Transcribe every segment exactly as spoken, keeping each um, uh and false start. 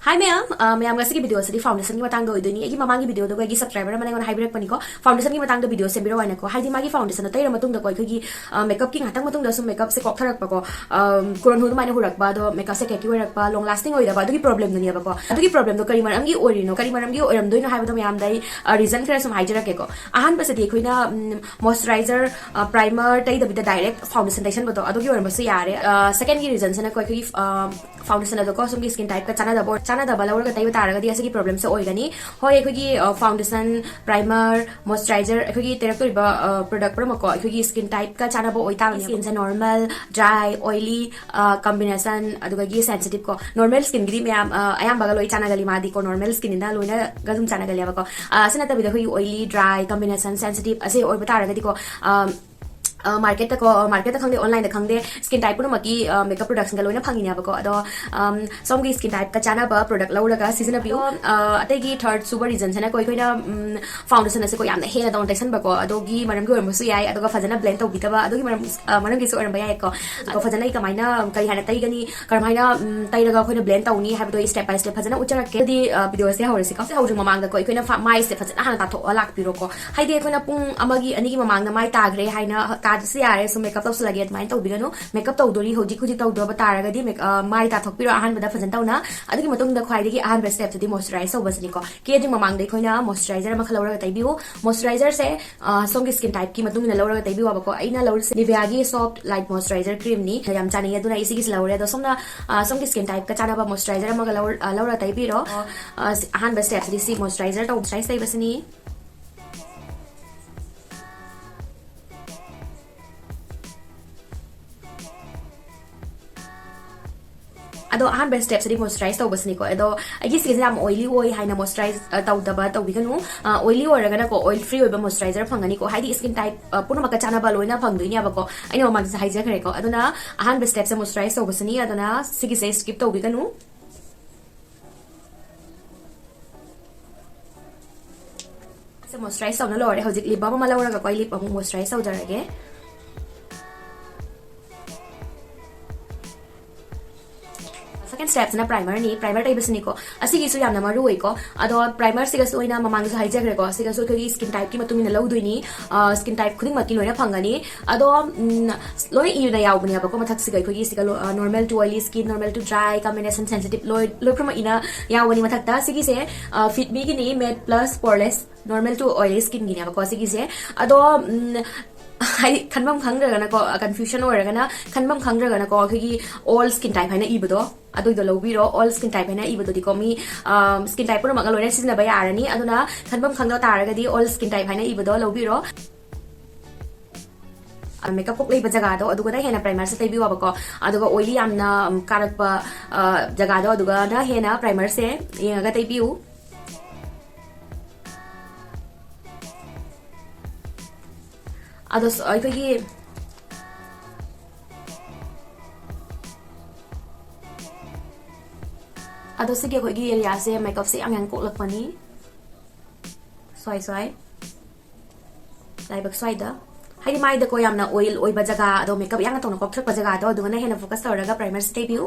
Hi ꯃꯌꯥꯝ, ꯑ, ꯃꯌꯥꯝ, ꯉꯁꯤꯒꯤ video ꯑꯁꯤꯗꯤ foundation ꯒꯤ ꯃꯇꯥꯡꯗ ꯑꯣꯏꯗꯣꯏꯅꯤ꯫ ꯑꯩꯒꯤ ꯃꯃꯥꯡꯒꯤ video ꯗꯨꯒ ꯑꯩꯒꯤ subscriber ꯑꯃꯅ ꯑꯩꯉꯣꯟꯗ ꯍꯥꯏꯕꯤꯔꯛꯄꯅꯤꯀꯣ, foundation ꯒꯤ ꯃꯇꯥꯡꯗ video ꯁꯦꯝꯕꯤꯔꯛꯑꯣ ꯍꯥꯏꯅꯀꯣ꯫ ꯍꯥꯏꯗꯤ ꯃꯥꯒꯤ foundation ꯗꯣ ꯇꯩꯔ ꯃꯇꯨꯡꯗꯀꯣ, ꯑꯩꯈꯣꯏꯒꯤ, ꯑ, makeup ꯀꯤ ꯉꯥꯛꯇꯪ ꯃꯇꯨꯡꯗ ꯁꯨꯝ makeup ꯁꯦ ꯀꯣꯛꯊꯔꯛꯄꯀꯣ, ꯑ, ꯀꯨꯔꯣꯟꯍꯨ ꯑꯗꯨꯃꯥꯏꯅ ꯍꯨꯔꯛꯄ, ꯑꯗꯣ makeup ꯁꯦ ꯀꯦꯛꯀꯤ ꯑꯣꯏꯔꯛꯄ, long lasting ꯑꯣꯏꯗꯕ, ꯑꯗꯨꯒꯤ problem ꯗꯨꯅꯦꯕꯀꯣ꯫ ꯑꯗꯨꯒꯤ problem ꯗꯣ ꯀꯔꯤ ꯃꯔꯝꯒꯤ ꯑꯣꯏꯔꯤꯅꯣ, ꯀꯔꯤ ꯃꯔꯝꯒꯤ ꯑꯣꯏꯔꯝꯗꯣꯏꯅꯣ ꯍꯥꯏꯕꯗꯣ ꯃꯌꯥꯝꯗ ꯑꯩ, ꯑ, reason ꯈꯔ ꯁꯨꯝ ꯍꯥꯏꯖꯔꯛꯀꯦꯀꯣ꯫ ꯑꯍꯥꯟꯕꯁꯤꯗꯤ ꯑꯩꯈꯣꯏꯅ, ꯎꯝ, moisturizer, ꯑ, primer ꯇꯩꯗꯕꯤꯗ direct foundation ꯇꯩꯁꯟꯕꯗꯣ, ꯑꯗꯨꯒꯤ ꯑꯣꯏꯔꯝꯕꯁꯨ ꯌꯥꯔꯦ꯫ ꯑ, second ꯒꯤ reason ꯁꯤꯅꯀꯣ ꯑꯩꯈꯣꯏꯒꯤ, ꯑ, foundation ꯑꯗꯣꯀꯣ, ꯁꯣꯝꯒꯤ skin type ꯀ ꯆꯥꯟꯅꯗꯕ ꯑꯣꯏ-, ꯆꯥꯟꯅꯗꯕ ꯂꯧꯔꯒ ꯇꯩꯕ ꯇꯥꯔꯒꯗꯤ ꯑꯁꯤꯒꯤ problem ꯁꯦ ꯑꯣꯏꯒꯅꯤ꯫ ꯍꯣꯏ, ꯑꯩꯈꯣꯏꯒꯤ, ꯑ, foundation, primer, moisturizer, ꯑꯩꯈꯣꯏꯒꯤ ꯇꯩꯔꯛꯇꯣꯔꯤꯕ, ꯑ, product ꯄꯨꯝꯅꯃꯛꯀꯣ ꯑꯩꯈꯣꯏꯒꯤ skin type ꯀ ꯆꯥꯟꯅꯕ ꯑꯣꯏꯇꯥꯕꯅꯦ꯫ Skin ꯁꯦ normal, dry, oily, ꯑ, combination, ꯑꯗꯨꯗꯒꯤ sensitive ꯀꯣ꯫ Normal skin ꯒꯤꯗꯤ ꯃꯌꯥꯝ, ꯑ, ꯑꯌꯥꯝꯕꯒ ꯂꯣꯏ ꯆꯥꯟꯅꯒꯜꯂꯤ, ꯃꯥꯗꯤꯀꯣ normal skin ꯅꯤꯅ ꯂꯣꯏꯅ ꯑꯗꯨꯝ ꯆꯥꯟꯅꯒꯜꯂꯦꯕꯀꯣ꯫ ꯑ, ꯑꯁꯤ ꯅꯠꯇꯕꯤꯗ ꯑꯩꯈꯣꯏꯒꯤ oily, dry, combination, sensitive ꯑꯁꯤ ꯑꯣꯏꯕ ꯇꯥꯔꯒꯗꯤꯀꯣ, ꯑ, ꯑ, market ꯇꯀꯣ, market ꯇ ꯈꯪꯗꯦ, online ꯗ ꯈꯪꯗꯦ, skin type ꯄꯨꯝꯅꯃꯛꯀꯤ, ꯑ, makeup product ꯁꯤꯡꯒ ꯂꯣꯏꯅ ꯐꯪꯉꯤꯅꯦꯕꯀꯣ꯫ ꯑꯗꯣ, ꯑꯝ, ꯁꯣꯝꯒꯤ skin type ꯀ ꯆꯥꯟꯅꯕ product ꯂꯧꯔꯒ ꯁꯤꯖꯤꯟꯅꯕꯤꯌꯨ꯫ ꯑꯗꯣ, ꯑ, ꯑꯇꯩꯒꯤ third ꯁꯨꯕ reason ꯁꯤꯅꯀꯣ ꯑꯩꯈꯣꯏꯅ, ꯎꯝ, foundation ꯑꯁꯤꯀꯣ ꯌꯥꯝꯅ ꯍꯦꯟꯅ ꯇꯧꯅ ꯇꯩꯁꯟꯕꯀꯣ, ꯑꯗꯨꯒꯤ ꯃꯔꯝꯒꯤ ꯑꯣꯏꯔꯝꯕꯁꯨ ꯌꯥꯏ, ꯑꯗꯨꯒ ꯐꯖꯅ blend ꯇꯧꯕꯤꯗꯕ ꯑꯗꯨꯒꯤ ꯃꯔꯝ, ꯑ, ꯃꯔꯝꯒꯤꯁꯨ ꯑꯣꯏꯔꯝꯕ ꯌꯥꯏꯀꯣ꯫ ꯑꯗꯣ ꯐꯖꯅ ꯑꯩ ꯀꯃꯥꯏꯅ, ꯀꯔꯤ ꯍꯥꯏꯅ ꯇꯩꯒꯅꯤ, ꯀꯔꯝꯍꯥꯏꯅ, ꯎꯝ, ꯇꯩꯔꯒ ꯑꯩꯈꯣꯏꯅ blend ꯇꯧꯅꯤ ꯍꯥꯏꯕꯗꯣ ꯑꯩ step by step ꯐꯖꯅ ꯎꯠꯆꯔꯛꯀꯦ꯫ ꯑꯗꯨꯗꯤ, ꯑ, video ꯁꯦ ꯍꯧꯔꯁꯤꯀꯣ꯫ ꯁꯤ ꯍꯧꯗ꯭ꯔꯤ ꯃꯃꯥꯡꯗꯀꯣ ꯑꯩꯈꯣꯏꯅ ꯐ-, ꯃꯥꯏꯁꯦ ꯐꯖꯅ ꯍꯥꯟꯅ ꯇꯥꯊꯣꯛꯑ ꯂꯥꯛꯄꯤꯔꯣꯀꯣ꯫ ꯍꯥꯏꯗꯤ ꯑꯩꯈꯣꯏꯅ ꯄꯨꯡ ꯑꯃꯒꯤ, ꯑꯅꯤꯒꯤ ꯃꯃꯥꯡꯗ ꯃꯥꯏ ꯇꯥꯈ꯭ꯔꯦ ꯍꯥꯏꯅ ꯇꯥꯗ꯭ꯔꯁꯨ ꯌꯥꯔꯦ, ꯁꯨꯝ makeup ꯇꯧꯁꯤꯜꯂꯒꯦ ꯑꯗꯨꯃꯥꯏꯅ ꯇꯧꯕꯤꯒꯅꯨ꯫ Makeup ꯇꯧꯗꯣꯔꯤ, ꯍꯧꯖꯤꯛ ꯍꯧꯖꯤꯛ ꯇꯧꯗꯣꯔꯕ ꯇꯥꯔꯒꯗꯤ ꯃꯦꯛ-, ꯑ, ꯃꯥꯏ ꯇꯥꯊꯣꯛꯄꯤꯔꯣ ꯑꯍꯥꯟꯕꯗ ꯐꯖꯅ ꯇꯧꯅ꯫ ꯑꯗꯨꯒꯤ ꯃꯇꯨꯡꯗ ꯈ꯭ꯋꯥꯏꯗꯒꯤ ꯑꯍꯥꯟꯕ step ꯁꯤꯗꯤ moisturize ꯇꯧꯕꯁꯤꯅꯤꯀꯣ꯫ ꯀꯦꯗ꯭ꯔꯤ ꯃꯃꯥꯡꯗ ꯑꯩꯈꯣꯏꯅ moisturizer ꯑꯃꯈꯛ ꯂꯧꯔꯒ ꯇꯩꯕꯤꯌꯨ꯫ Moisturizer ꯁꯦ, ꯑ, ꯁꯣꯝꯒꯤ skin type ꯀꯤ ꯃꯇꯨꯡ ꯏꯟꯅ ꯂꯧꯔꯒ ꯇꯩꯕꯤꯌꯣꯕꯀꯣ꯫ ꯑꯩꯅ ꯂꯧꯔꯤꯁꯦ Nivea ꯒꯤ soft light moisturizer cream ꯅꯤ꯫ ꯌꯥꯝ ꯆꯥꯅꯤꯡꯉꯦ, ꯑꯗꯨꯅ ꯑꯩ ꯁꯤꯒꯤꯁꯤ ꯂꯧꯔꯦ꯫ ꯑꯗꯣ ꯁꯣꯝꯅ, ꯑ, ꯁꯣꯝꯒꯤ skin type ꯀ ꯆꯥꯟꯅꯕ moisturizer ꯑꯃꯒ ꯂꯧꯔ-, ꯑ, ꯂꯧꯔꯒ ꯇꯩꯕꯤꯔꯣ꯫ ꯑ, ꯁꯤ-, ꯑꯍꯥꯟꯕ step ꯁꯤꯗꯤ ꯁꯤ moisturizer ꯇꯧ-, moisturize ꯇꯩꯕꯁꯤꯅꯤ꯫ ꯑꯗꯣ ꯑꯍꯥꯟꯕ step ꯁꯤꯗꯤ moisturize ꯇꯧꯕꯁꯤꯅꯤꯀꯣ꯫ ꯑꯗꯣ ꯑꯩꯒꯤ skin ꯁꯦ ꯌꯥꯝ oily ꯑꯣꯏ ꯍꯥꯏꯅ moisturize, ꯑ, ꯇꯧꯗꯕ ꯇꯧꯕꯤꯒꯅꯨ꯫ ꯑ, oily ꯑꯣꯏꯔꯒꯅꯀꯣ oil free ꯑꯣꯏꯕ moisturizer ꯐꯪꯒꯅꯤꯀꯣ, ꯍꯥꯏꯗꯤ skin type, ꯑ, ꯄꯨꯝꯅꯃꯛꯀ ꯆꯥꯟꯅꯕ ꯂꯣꯏꯅ ꯐꯪꯗꯣꯏꯅꯦꯕꯀꯣ꯫ ꯑꯩꯅ ꯃꯃꯥꯡꯗꯁꯨ ꯍꯥꯏꯖꯈ꯭ꯔꯦꯀꯣ꯫ ꯑꯗꯨꯅ ꯑꯍꯥꯟꯕ step ꯁꯦ moisturize ꯇꯧꯕꯁꯤꯅꯤ, ꯑꯗꯨꯅ ꯁꯤꯒꯤꯁꯦ skip ꯇꯧꯕꯤꯒꯅꯨ꯫ ꯁꯦ moisturize ꯇꯧꯅ ꯂꯣꯏꯔꯦ꯫ ꯍꯧꯖꯤꯛ lip balm ꯑꯃ ꯂꯧꯔꯒꯀꯣ ꯑꯩ lip ꯑꯃꯨꯛ moisturize ꯇꯧꯖꯔꯒꯦ꯫ ꯃꯁꯛ ꯁꯦꯀꯦꯟ ꯁ꯭ꯇꯦꯞꯁꯤꯅ ꯄ꯭ꯔꯥꯏꯃꯔꯅꯤ꯫ ꯄ꯭ꯔꯥꯏꯃꯔ ꯇꯩꯕꯁꯤꯅꯤꯀꯣ꯫ ꯑꯁꯤꯒꯤꯁꯨ ꯌꯥꯝꯅ ꯃꯔꯨ ꯑꯣꯏꯀꯣ꯫ ꯑꯗꯣ ꯄ꯭ꯔꯥꯏꯃꯔꯁꯤꯒꯁꯨ ꯑꯩꯅ ꯃꯃꯥꯡꯗꯁꯨ ꯍꯥꯏꯖꯈ꯭ꯔꯦꯀꯣ, ꯁꯤꯒꯁꯨ ꯑꯩꯈꯣꯏꯒꯤ ꯁ꯭ꯀꯤꯟ ꯇꯥꯏꯞꯀꯤ ꯃꯇꯨꯡ ꯏꯟꯅ ꯂꯧꯗꯣꯏꯅꯤ꯫ ꯁ꯭ꯀꯤꯟ ꯇꯥꯏꯞ ꯈꯨꯗꯤꯡꯃꯛꯀꯤ ꯂꯣꯏꯅ ꯐꯪꯒꯅꯤ꯫ ꯑꯗꯣ ꯎꯝ, ꯂꯣꯏ ꯏꯅ ꯌꯥꯎꯕꯅꯦꯕꯀꯣ꯫ ꯃꯊꯛꯁꯤꯒ ꯑꯩꯈꯣꯏꯒꯤ ꯁꯤꯒ normal two oily skin, normal two dry, combination sensitive, ꯂꯣꯏ ꯂꯣꯏ ꯄꯨꯝꯅꯃꯛ ꯏꯅ ꯌꯥꯎꯕꯅꯤ ꯃꯊꯛꯇ꯫ ꯁꯤꯒꯤꯁꯦ ꯐꯤꯠꯃꯤꯒꯤꯅꯤ, ꯃꯦꯠ ꯄ꯭ꯂꯁ ꯄꯣꯔꯂꯦꯁ, ꯅꯣꯔꯃꯦꯜ ꯇꯨ ꯑꯣꯏꯂꯤ ꯁ꯭ꯀꯤꯟꯒꯤꯅꯦꯕꯀꯣ ꯁꯤꯒꯤꯁꯦ꯫ ꯑꯗꯣ ꯎꯝ, ꯍꯥꯏꯗꯤ ꯈꯟꯐꯝ ꯈꯪꯗ꯭ꯔꯒꯅꯀꯣ, ꯀꯟꯐ꯭ꯌꯨꯖꯟ ꯑꯣꯏꯔꯒꯅ, ꯈꯟꯐꯝ ꯈꯪꯗ꯭ꯔꯒꯅꯀꯣ, ꯑꯩꯈꯣꯏꯒꯤ ꯑꯣꯜ ꯁ꯭ꯀꯤꯟ ꯇꯥꯏꯞ ꯍꯥꯏꯅ ꯏꯕꯗꯣ, ꯑꯗꯨꯏꯗꯣ ꯂꯧꯕꯤꯔꯣ꯫ ꯑꯣꯜ ꯁ꯭ꯀꯤꯟ ꯇꯥꯏꯞ ꯍꯥꯏꯅ ꯏꯕꯗꯨꯗꯤꯀꯣ, ꯃꯤ ꯁ꯭ꯀꯤꯟ ꯇꯥꯏꯞ ꯄꯨꯝꯅꯃꯛꯅ ꯂꯣꯏꯅ ꯁꯤꯖꯤꯟꯅꯕ ꯌꯥꯔꯅꯤ꯫ ꯑꯗꯨꯅ ꯈꯟꯐꯝ ꯈꯪꯗꯕ ꯇꯥꯔꯒꯗꯤ ꯑꯣꯜ ꯁ꯭ꯀꯤꯟ ꯇꯥꯏꯞ ꯍꯥꯏꯅ ꯏꯕꯗꯣ ꯂꯧꯕꯤꯔꯣ꯫ ꯃꯦꯀꯞ ꯀꯣꯛ ꯂꯩꯕ ꯖꯒꯥꯗꯣ ꯑꯗꯨꯒꯅ ꯍꯦꯟꯅ ꯄ꯭ꯔꯥꯏꯃꯔꯁꯦ ꯇꯩꯕꯤꯌꯣꯕꯀꯣ꯫ ꯑꯗꯨꯒ ꯑꯣꯏꯂꯤ ꯌꯥꯝꯅ ꯎꯝ, ꯀꯥꯔꯛꯄ ꯑ, ꯖꯒꯥꯗꯣ ꯑꯗꯨꯒꯅ ꯍꯦꯟꯅ ꯄ꯭ꯔꯥꯏꯃꯔꯁꯦ ꯌꯦꯡꯉꯒ ꯇꯩꯕꯤꯌꯨ꯫ ꯑꯗꯣ ꯁ- ꯑꯩꯈꯣꯏꯒꯤ ꯑꯗꯣ ꯁꯤꯒꯤ ꯑꯩꯈꯣꯏꯒꯤ ꯑꯦꯔꯤꯌꯥꯁꯦ ꯃꯦꯀꯞꯁꯦ ꯌꯥꯝ ꯌꯥꯝ ꯀꯣꯛꯂꯛꯄꯅꯤ꯫ ꯁ꯭ꯋꯥꯏ ꯁ꯭ꯋꯥꯏ ꯂꯥꯏꯕꯛ ꯁ꯭ꯋꯥꯏꯗ, ꯍꯥꯏꯗꯤ ꯃꯥꯏꯗꯀꯣ ꯌꯥꯝꯅ ꯑꯣꯏꯜ ꯑꯣꯏꯕ ꯖꯒꯥ, ꯑꯗꯣ ꯃꯦꯀꯞ ꯌꯥꯝꯅ ꯇꯧꯅ ꯀꯣꯛꯊꯔꯛꯄ ꯖꯒꯥꯗꯣ, ꯑꯗꯨꯒꯅ ꯍꯦꯟꯅ ꯐꯣꯀꯁ ꯇꯧꯔꯒ ꯄ꯭ꯔꯥꯏꯃꯔꯁꯦ ꯇꯩꯕꯤꯌꯨ꯫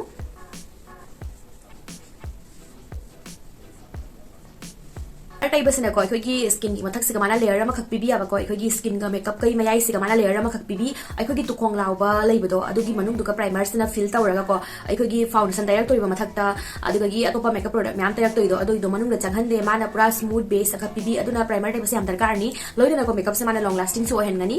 ꯄ꯭ꯔꯥꯏꯃꯔ ꯇꯩꯕꯁꯤꯅꯀꯣ ꯑꯩꯈꯣꯏꯒꯤ ꯁ꯭ꯀꯤꯟꯒꯤ ꯃꯊꯛꯁꯤꯒ ꯃꯥꯅ ꯂꯦꯌꯔ ꯑꯃꯈꯛ ꯄꯤꯕꯤꯌꯕꯀꯣ꯫ ꯑꯩꯈꯣꯏꯒꯤ ꯁ꯭ꯀꯤꯟꯒ ꯃꯦꯀꯞꯀꯩ ꯃꯌꯥꯏꯁꯤꯒ ꯃꯥꯅ ꯂꯦꯌꯔ ꯑꯃꯈꯛ ꯄꯤꯕꯤ꯫ ꯑꯩꯈꯣꯏꯒꯤ ꯇꯨꯈꯣꯡ ꯂꯥꯎꯕ ꯂꯩꯕꯗꯣ, ꯑꯗꯨꯒꯤ ꯃꯅꯨꯡꯗꯨꯒ ꯄ꯭ꯔꯥꯏꯃꯔꯁꯤꯅ ꯐꯤꯜ ꯇꯧꯔꯒꯀꯣ, ꯑꯩꯈꯣꯏꯒꯤ ꯐꯥꯎꯟꯗꯦꯁꯟ ꯇꯩꯔꯛꯇꯣꯔꯤꯕ ꯃꯊꯛꯇ, ꯑꯗꯨꯗꯒꯤ ꯑꯇꯣꯞꯄ ꯃꯦꯀꯞ ꯄ꯭ꯔꯣꯗꯛ ꯃꯌꯥꯝ ꯇꯩꯔꯛꯇꯣꯏꯗꯣ, ꯑꯗꯨꯏꯗꯣ ꯃꯅꯨꯡꯗ ꯆꯪꯍꯟꯗꯦ꯫ ꯃꯥꯅ ꯄꯨꯔꯥ ꯁ꯭ꯃꯨꯠ ꯕꯦꯁ ꯑꯃꯈꯛ ꯄꯤꯕꯤ꯫ ꯑꯗꯨꯅ ꯄ꯭ꯔꯥꯏꯃꯔ ꯇꯩꯕꯁꯦ ꯌꯥꯝ ꯗꯔꯀꯥꯔꯅꯤ꯫ ꯂꯣꯏꯅꯅꯀꯣ ꯃꯦꯀꯞꯁꯦ ꯃꯥꯅ ꯂꯣꯡ ꯂꯥꯁꯇꯤꯡꯁꯨ ꯑꯣꯏꯍꯟꯒꯅꯤ꯫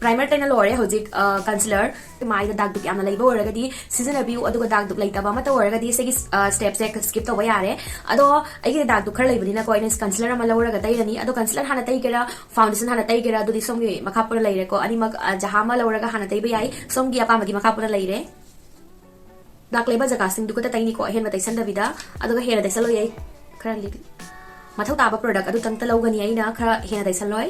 ꯄ꯭ꯔꯥꯏꯃꯔ ꯇꯩꯅ ꯂꯣꯏꯔꯦ꯫ ꯍꯧꯖꯤꯛ ꯀꯟꯁꯤꯂꯔ, ꯃꯥꯏꯗ ꯗꯥꯛ ꯗꯨꯛ ꯌꯥꯝꯅ ꯂꯩꯕ ꯑꯣꯏꯔꯒꯗꯤ ꯁꯤꯖꯤꯟꯅꯕꯤꯌꯨ, ꯑꯗꯨꯒ ꯗꯥꯛ ꯗꯨꯛ ꯂꯩꯇꯕ ꯑꯃꯠꯇ ꯑꯣꯏꯔꯒꯗꯤ ꯁꯤꯒꯤ ꯁ꯭ꯇꯦꯞꯁꯦ ꯁ꯭ꯀꯤꯞ ꯇꯧꯕ ꯌꯥꯔꯦ꯫ ꯑꯗꯣ ꯑꯩꯒꯤꯗꯤ ꯗꯥꯛ ꯗꯨꯛ ꯈꯔ ꯂꯩꯕꯅꯤꯅꯀꯣ, ꯑꯩꯅ ꯀꯟꯁꯤꯂꯔ ꯑꯃ ꯂꯧꯔꯒ ꯇꯩꯔꯅꯤ꯫ ꯑꯗꯣ ꯀꯟꯁꯤꯂꯔ ꯍꯥꯟꯅ ꯇꯩꯒꯦꯔꯥ, ꯐꯥꯎꯟꯗꯦꯁꯟ ꯍꯥꯟꯅ ꯇꯩꯒꯦꯔꯥ, ꯑꯗꯨꯗꯤ ꯁꯣꯝꯒꯤ ꯃꯈꯥ ꯄꯣꯟꯅ ꯂꯩꯔꯦꯀꯣ꯫ ꯑꯅꯤꯃꯛ ꯑ, ꯖꯍꯥ ꯑꯃ ꯂꯧꯔꯒ ꯍꯥꯟꯅ ꯇꯩꯕ ꯌꯥꯏ, ꯁꯣꯝꯒꯤ ꯑꯄꯥꯝꯕꯒꯤ ꯃꯈꯥ ꯄꯣꯟꯅ ꯂꯩꯔꯦ꯫ ꯗꯥꯛ ꯂꯩꯕ ꯖꯒꯥꯁꯤꯡꯗꯨ ꯈꯛꯇ ꯇꯩꯅꯤꯀꯣ, ꯑꯍꯦꯟꯕ ꯇꯩꯁꯟꯗꯕꯤꯗ꯫ ꯑꯗꯨꯒ ꯍꯦꯟꯅ ꯇꯩꯁꯜꯂꯣꯏ ꯑꯩ꯫ ꯈꯔ ꯂꯤ-, ꯃꯊꯧ ꯇꯥꯕ ꯄ꯭ꯔꯣꯗꯛ ꯑꯗꯨꯇꯪꯇ ꯂꯧꯒꯅꯤ ꯑꯩꯅ, ꯈꯔ ꯍꯦꯟꯅ ꯇꯩꯁꯜꯂꯣꯏ꯫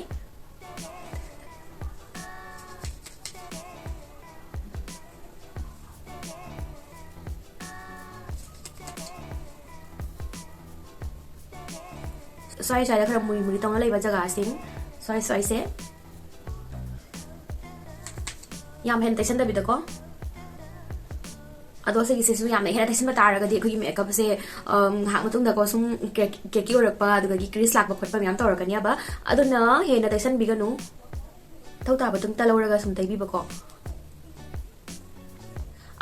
ꯁ꯭ꯋꯥꯏ ꯁ꯭ꯋꯥꯏꯗ ꯈꯔ ꯃꯨꯔꯤ ꯃꯨꯔꯤ ꯇꯧꯅ ꯂꯩꯕ ꯖꯒꯥꯁꯤꯡ, ꯁ꯭ꯋꯥꯏ ꯁ꯭ꯋꯥꯏꯁꯦ ꯌꯥꯝ ꯍꯦꯟꯅ ꯇꯩꯁꯟꯗꯕꯤꯗꯀꯣ꯫ ꯑꯗꯣ ꯁꯤꯒꯤꯁꯤꯁꯨ ꯌꯥꯝꯅ ꯍꯦꯟꯅ ꯇꯩꯁꯟꯕ ꯇꯥꯔꯒꯗꯤ ꯑꯩꯈꯣꯏꯒꯤ ꯃꯦꯀꯞꯁꯦ, ꯑꯝ, ꯉꯥꯏꯍꯥꯛ ꯃꯇꯨꯡꯗꯀꯣ ꯁꯨꯝ ꯀ꯭ꯔꯦꯛ-, ꯀ꯭ꯔꯦꯛꯀꯤ ꯑꯣꯏꯔꯛꯄ, ꯑꯗꯨꯗꯒꯤ ꯀ꯭ꯔꯤꯁ ꯂꯥꯛꯄ ꯈꯣꯠꯄ ꯃꯌꯥꯝ ꯇꯧꯔꯛꯀꯅꯦꯕ꯫ ꯑꯗꯨꯅ ꯍꯦꯟꯅ ꯇꯩꯁꯟꯕꯤꯒꯅꯨ꯫ ꯊꯧ ꯇꯥꯕ ꯑꯗꯨꯝ ꯇꯂꯧꯔꯒ ꯁꯨꯝ ꯇꯩꯕꯤꯕꯀꯣ꯫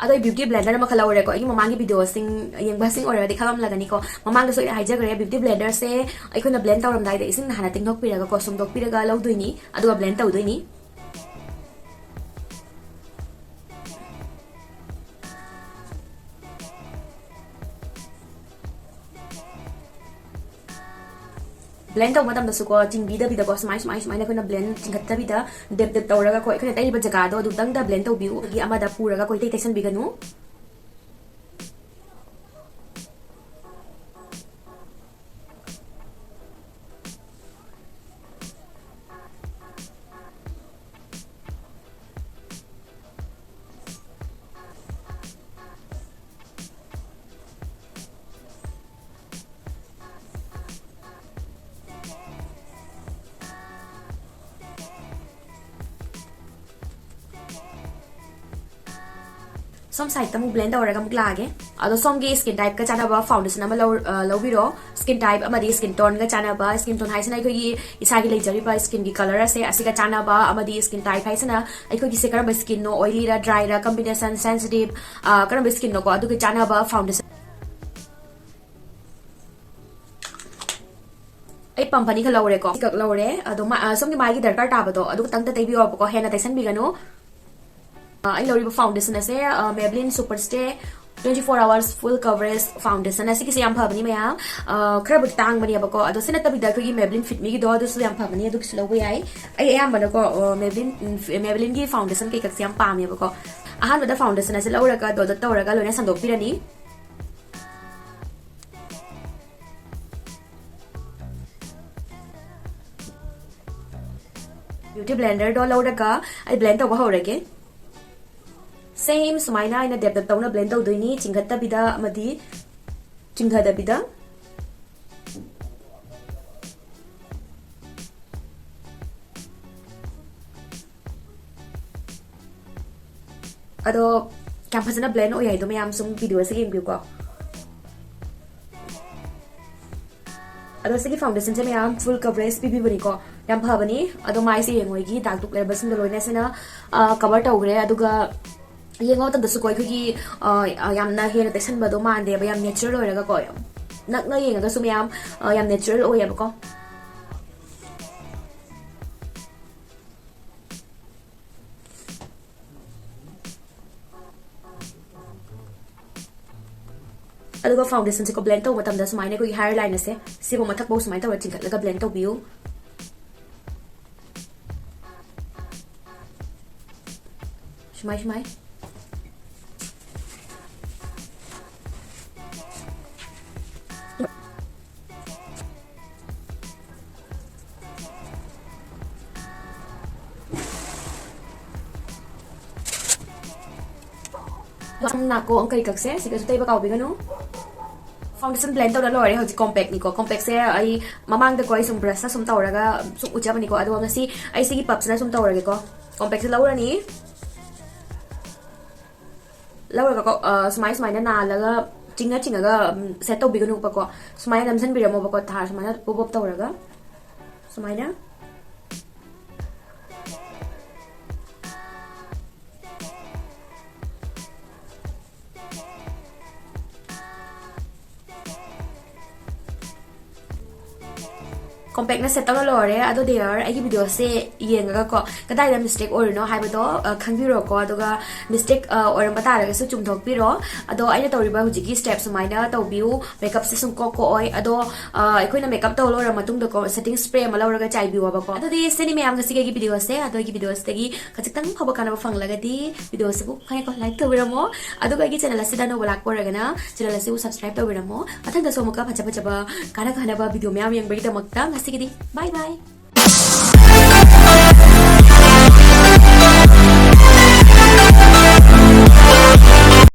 ꯑꯗꯣ ꯑꯩ ꯕ꯭ꯌꯨꯇꯤ ꯕ꯭ꯂꯦꯟꯗꯔ ꯑꯃꯈꯛ ꯂꯧꯔꯦꯀꯣ꯫ ꯑꯩꯒꯤ ꯃꯃꯥꯡꯒꯤ ꯚꯤꯗꯤꯑꯣꯁꯤꯡ ꯌꯦꯡꯕꯁꯤꯡ ꯑꯣꯏꯔꯒꯗꯤ ꯈꯪꯉꯝꯂꯒꯅꯤꯀꯣ꯫ ꯃꯃꯥꯡꯗꯁꯨ ꯑꯩꯅ ꯍꯥꯏꯖꯈ꯭ꯔꯦ, ꯕ꯭ꯌꯨꯇꯤ ꯕ꯭ꯂꯦꯟꯗꯔꯁꯦ ꯑꯩꯈꯣꯏꯅ ꯕ꯭ꯂꯦꯟ ꯇꯧꯔꯝꯗꯥꯏꯗ ꯏꯁꯤꯡꯅ ꯍꯥꯟꯅ ꯇꯤꯡꯊꯣꯛꯄꯤꯔꯒꯀꯣ, ꯁꯨꯝꯗꯣꯛꯄꯤꯔꯒ ꯂꯧꯗꯣꯏꯅꯤ, ꯑꯗꯨꯒ ꯕ꯭ꯂꯦꯟ ꯇꯧꯗꯣꯏꯅꯤ꯫ ꯕ꯭ꯂꯦꯟ ꯇꯧꯕ ꯃꯇꯝꯗꯁꯨꯀꯣ, ꯆꯤꯡꯕꯤꯗꯕꯤꯗꯀꯣ, ꯁꯨꯃꯥꯏ, ꯁꯨꯃꯥꯏ, ꯁꯨꯃꯥꯏꯅ ꯑꯩꯈꯣꯏꯅ ꯕ꯭ꯂꯦꯟ ꯆꯤꯡꯈꯠꯇꯕꯤꯗ, ꯗꯦꯞ ꯗꯦꯞ ꯇꯧꯔꯒꯀꯣ, ꯑꯩꯈꯣꯏꯅ ꯇꯩꯔꯤꯕ ꯖꯒꯥꯗꯣ ꯑꯗꯨꯗꯪꯗ ꯕ꯭ꯂꯦꯟ ꯇꯧꯕꯤꯌꯨ꯫ ꯑꯗꯒꯤ ꯑꯃꯗ ꯄꯨꯔꯒ ꯀꯣꯏꯇꯩ ꯇꯩꯁꯟꯕꯤꯒꯅꯨ꯫ ꯁꯣꯝ ꯁꯥꯏꯗꯇ ꯑꯃꯨꯛ ꯕ꯭ꯂꯦꯟ ꯇꯧꯔꯒ ꯑꯃꯨꯛ ꯂꯥꯛꯑꯒꯦ꯫ ꯑꯗꯣ ꯁꯣꯝꯒꯤ ꯁ꯭ꯀꯤꯟ ꯇꯥꯏꯞꯀ ꯆꯥꯟꯅꯕ ꯐꯥꯎꯟꯗꯦꯁꯟ ꯑꯃ ꯂꯧ-, ꯑ, ꯂꯧꯕꯤꯔꯣ꯫ ꯁ꯭ꯀꯤꯟ ꯇꯥꯏꯞ ꯑꯃꯗꯤ ꯁ꯭ꯀꯤꯟ ꯇꯣꯟꯒ ꯆꯥꯟꯅꯕ, ꯁ꯭ꯀꯤꯟ ꯇꯣꯟ ꯍꯥꯏꯁꯤꯅ ꯑꯩꯈꯣꯏꯒꯤ ꯏꯁꯥꯒꯤ ꯂꯩꯖꯔꯤꯕ ꯁ꯭ꯀꯤꯟꯒꯤ ꯀꯂꯔ ꯑꯁꯦ, ꯑꯁꯤꯒ ꯆꯥꯟꯅꯕ, ꯑꯃꯗꯤ ꯁ꯭ꯀꯤꯟ ꯇꯥꯏꯞ ꯍꯥꯏꯁꯤꯅ ꯑꯩꯈꯣꯏꯒꯤꯁꯦ ꯀꯔꯝꯕ ꯁ꯭ꯀꯤꯟꯅꯣ, ꯑꯣꯏꯂꯤꯔ, ꯗ꯭ꯔꯥꯏꯔ, ꯀꯝꯕꯤꯅꯦꯁꯟ, ꯁꯦꯟꯁꯤꯇꯤꯞ, ꯑ, ꯀꯔꯝꯕ ꯁ꯭ꯀꯤꯟꯅꯣꯀꯣ, ꯑꯗꯨꯒ ꯆꯥꯟꯅꯕ ꯐꯥꯎꯟꯗꯦꯁꯟ꯫ ꯑꯩ ꯄꯝ ꯑꯅꯤꯈꯛ ꯂꯧꯔꯦꯀꯣ, ꯑꯅꯤꯈꯛ ꯂꯧꯔꯦ꯫ ꯑꯗꯣ ꯃꯥ-, ꯑ, ꯁꯣꯝꯒꯤ ꯃꯥꯏꯒꯤ ꯗꯔꯀꯥꯔ ꯇꯥꯕꯗꯣ ꯑꯗꯨ ꯈꯛꯇꯪꯇ ꯇꯩꯕꯤꯌꯣꯕꯀꯣ, ꯍꯦꯟꯅ ꯇꯩꯁꯟꯕꯤꯒꯅꯨ꯫ ꯑ, ꯑꯩ ꯂꯧꯔꯤꯕ ꯐꯥꯎꯟꯗꯦꯁꯟ ꯑꯁꯦ, ꯑ, Maybelline Super Stay twenty four hours full coverage foundation꯫ ꯑꯁꯤꯒꯤꯁꯦ ꯌꯥꯝ ꯐꯕꯅꯤ ꯃꯌꯥꯝ꯫ ꯑ, ꯈꯔꯕꯨꯗꯤ ꯇꯥꯡꯕꯅꯦꯕꯀꯣ, ꯑꯗꯣ ꯁꯤ ꯅꯠꯇꯕꯤꯗ ꯑꯩꯈꯣꯏꯒꯤ Maybelline Fit Meꯒꯤꯗꯣ, ꯑꯗꯨꯁꯨ ꯌꯥꯝ ꯐꯕꯅꯤ, ꯑꯗꯨꯒꯤꯁꯨ ꯂꯧꯕ ꯌꯥꯏ꯫ ꯑꯩ ꯑꯌꯥꯝꯕꯅꯀꯣ, ꯑ, Maybelline, ꯎꯝ, Maybellineꯒꯤ ꯐꯥꯎꯟꯗꯦꯁꯟ ꯀꯩꯀꯥꯁꯦ ꯌꯥꯝ ꯄꯥꯝꯃꯦꯕꯀꯣ꯫ ꯑꯍꯥꯟꯕꯗ ꯐꯥꯎꯟꯗꯦꯁꯟ ꯑꯁꯦ ꯂꯧꯔꯒ, dot dot ꯇꯧꯔꯒ ꯂꯣꯏꯅ ꯁꯟꯗꯣꯛꯄꯤꯔꯅꯤ꯫ ꯕ꯭ꯌꯨꯇꯤ ꯕ꯭ꯂꯦꯟꯗꯔꯗꯣ ꯂꯧꯔꯒ ꯑꯩ ꯕ꯭ꯂꯦꯟ ꯇꯧꯕ ꯍꯧꯔꯒꯦ꯫ ꯁꯦꯝ ꯁꯨꯃꯥꯏꯅ ꯑꯩꯅ ꯗꯦꯞ ꯗꯦꯞ ꯇꯧꯅ ꯕ꯭ꯂꯦꯟ ꯇꯧꯗꯣꯏꯅꯤ, ꯆꯤꯡꯈꯠꯇꯕꯤꯗ ꯑꯃꯗꯤ ꯆꯤꯡꯊꯗꯕꯤꯗ꯫ ꯑꯗꯣ ꯀꯌꯥꯝ ꯐꯖꯅ blend ꯑꯣꯏ ꯍꯥꯏꯗꯣ ꯃꯌꯥꯝ ꯁꯨꯝ video ꯑꯁꯤ ꯌꯦꯡꯕꯤꯌꯨꯀꯣ꯫ ꯑꯗꯣ ꯁꯤꯒꯤ foundation ꯁꯦ ꯃꯌꯥꯝ full coverage ꯄꯤꯕꯤꯕꯅꯤꯀꯣ, ꯌꯥꯝ ꯐꯕꯅꯤ꯫ ꯑꯗꯣ ꯃꯥꯏꯁꯦ ꯌꯦꯡꯉꯣ, ꯑꯩꯒꯤ ꯗꯥꯛ ꯗꯨꯛ ꯂꯩꯔꯝꯕꯁꯤꯡꯗꯣ ꯂꯣꯏꯅ ꯁꯤꯅ cover ꯇꯧꯈ꯭ꯔꯦ꯫ ꯑꯗꯨꯒ ꯌꯦꯡꯕ ꯃꯇꯝꯗꯁꯨꯀꯣ ꯑꯩꯈꯣꯏꯒꯤ, ꯑ, ꯌꯥꯝꯅ ꯍꯦꯟꯅ ꯇꯩꯁꯟꯕꯗꯣ ꯃꯥꯟꯗꯦꯕ, ꯌꯥꯝ natural ꯑꯣꯏꯔꯒꯀꯣ, ꯌꯥꯝ ꯅꯛꯅ ꯌꯦꯡꯉꯒꯁꯨ ꯃꯌꯥꯝ, ꯑ, ꯌꯥꯝ natural ꯑꯣꯏꯌꯦꯕꯀꯣ꯫ ꯑꯗꯨꯒ foundation ꯁꯦꯀꯣ blend ꯇꯧꯕ ꯃꯇꯝꯗ ꯁꯨꯃꯥꯏꯅ ꯑꯩꯈꯣꯏꯒꯤ hair line ꯑꯁꯦ ꯁꯤꯕꯨ ꯃꯊꯛꯐꯥꯎ ꯁꯨꯃꯥꯏꯅ ꯇꯧꯔ ꯆꯤꯡꯈꯠꯂꯒ blend ꯇꯧꯕꯤꯌꯨ꯫ ꯁꯨꯃꯥꯏ ꯁꯨꯃꯥꯏ꯫ ꯅꯥꯀꯣꯡ ꯀꯩꯀꯛꯁꯦ ꯁꯤꯒꯁꯨ ꯇꯩꯕ ꯀꯥꯎꯕꯤꯒꯅꯨ꯫ Foundation blend ꯇꯧꯔ ꯂꯣꯏꯔꯦ꯫ ꯍꯧꯖꯤꯛ compact ꯅꯤꯀꯣ꯫ Compact ꯁꯦ ꯑꯩ ꯃꯃꯥꯡꯗꯀꯣ ꯑꯩ ꯁꯨꯝ brush ꯅ ꯁꯨꯝ ꯇꯧꯔꯒ ꯁꯨꯝ ꯎꯠꯆꯕꯅꯤꯀꯣ꯫ ꯑꯗꯨꯒ ꯉꯁꯤ ꯑꯩ ꯁꯤꯒꯤ puff ꯁꯤꯅ ꯁꯨꯝ ꯇꯧꯔꯒꯦꯀꯣ꯫ Compact ꯁꯦ ꯂꯧꯔꯅꯤ꯫ ꯂꯧꯔꯒꯀꯣ, ꯑ, ꯁꯨꯃꯥꯏ ꯁꯨꯃꯥꯏꯅ ꯅꯥꯜꯂꯒ ꯆꯤꯡꯉ ꯆꯤꯡꯉꯒ, ꯎꯝ, set ꯇꯧꯕꯤꯒꯅꯨꯕꯀꯣ꯫ ꯁꯨꯃꯥꯏꯅ ꯅꯝꯁꯤꯟꯕꯤꯔꯝꯃꯣꯕꯀꯣ, ꯊꯥ ꯁꯨꯃꯥꯏꯅ pop up ꯇꯧꯔꯒ ꯁꯨꯃꯥꯏꯅ꯫ Compact ꯅ set ꯇꯧꯔ ꯂꯣꯏꯔꯦ꯫ ꯑꯗꯣ dear, ꯑꯩꯒꯤ video ꯁꯦ ꯌꯦꯡꯉꯒꯀꯣ ꯀꯗꯥꯏꯗ mistake ꯑꯣꯏꯔꯤꯅꯣ ꯍꯥꯏꯕꯗꯣ, ꯑ, ꯈꯪꯕꯤꯔꯣꯀꯣ꯫ ꯑꯗꯨꯒ mistake, ꯑ, ꯑꯣꯏꯔꯝꯕ ꯇꯥꯔꯒꯁꯨ ꯆꯨꯝꯊꯣꯛꯄꯤꯔꯣ꯫ ꯑꯗꯣ ꯑꯩꯅ ꯇꯧꯔꯤꯕ ꯍꯧꯖꯤꯛꯀꯤ step ꯁꯨꯃꯥꯏꯅ ꯇꯧꯕꯤꯌꯨ꯫ Makeup ꯁꯦ ꯁꯨꯝ ꯀꯣꯛ ꯀꯣꯛꯑꯣꯏ꯫ ꯑꯗꯣ, ꯑ, ꯑꯩꯈꯣꯏꯅ makeup ꯇꯧ ꯂꯣꯏꯔ ꯃꯇꯨꯡꯗꯀꯣ setting spray ꯑꯃ ꯂꯧꯔꯒ ꯆꯥꯏꯕꯤꯌꯣꯕꯀꯣ꯫ ꯑꯗꯨꯗꯤ ꯁꯤꯅꯤ ꯃꯌꯥꯝ ꯉꯁꯤꯒꯤ ꯑꯩꯒꯤ video ꯁꯦ꯫ ꯑꯗꯣ ꯑꯩꯒꯤ video ꯁꯤꯗꯒꯤ ꯈꯖꯤꯛꯇꯪ ꯐꯥꯎꯕ ꯀꯥꯟꯅꯕ ꯐꯪꯂꯒꯗꯤ video ꯁꯤꯕꯨ ꯈꯪꯉꯦꯀꯣ, like ꯇꯧꯕꯤꯔꯝꯃꯣ꯫ ꯑꯗꯨꯒ ꯑꯩꯒꯤ channel ꯑꯁꯤꯗ ꯑꯅꯧꯕ ꯂꯥꯛꯄ ꯑꯣꯏꯔꯒꯅ channel ꯑꯁꯤꯕꯨ subscribe ꯇꯧꯕꯤꯔꯝꯃꯣ꯫ ꯃꯊꯪꯗꯁꯨ ꯑꯃꯨꯛꯀ ꯐꯖ ꯐꯖꯕ ꯀꯥꯟꯅ ꯀꯥꯟꯅꯕ video ꯃꯌꯥꯝ ꯌꯦꯡꯕꯒꯤꯗꯃꯛꯇ ꯉꯁꯤꯒꯤꯗꯤ bye bye꯫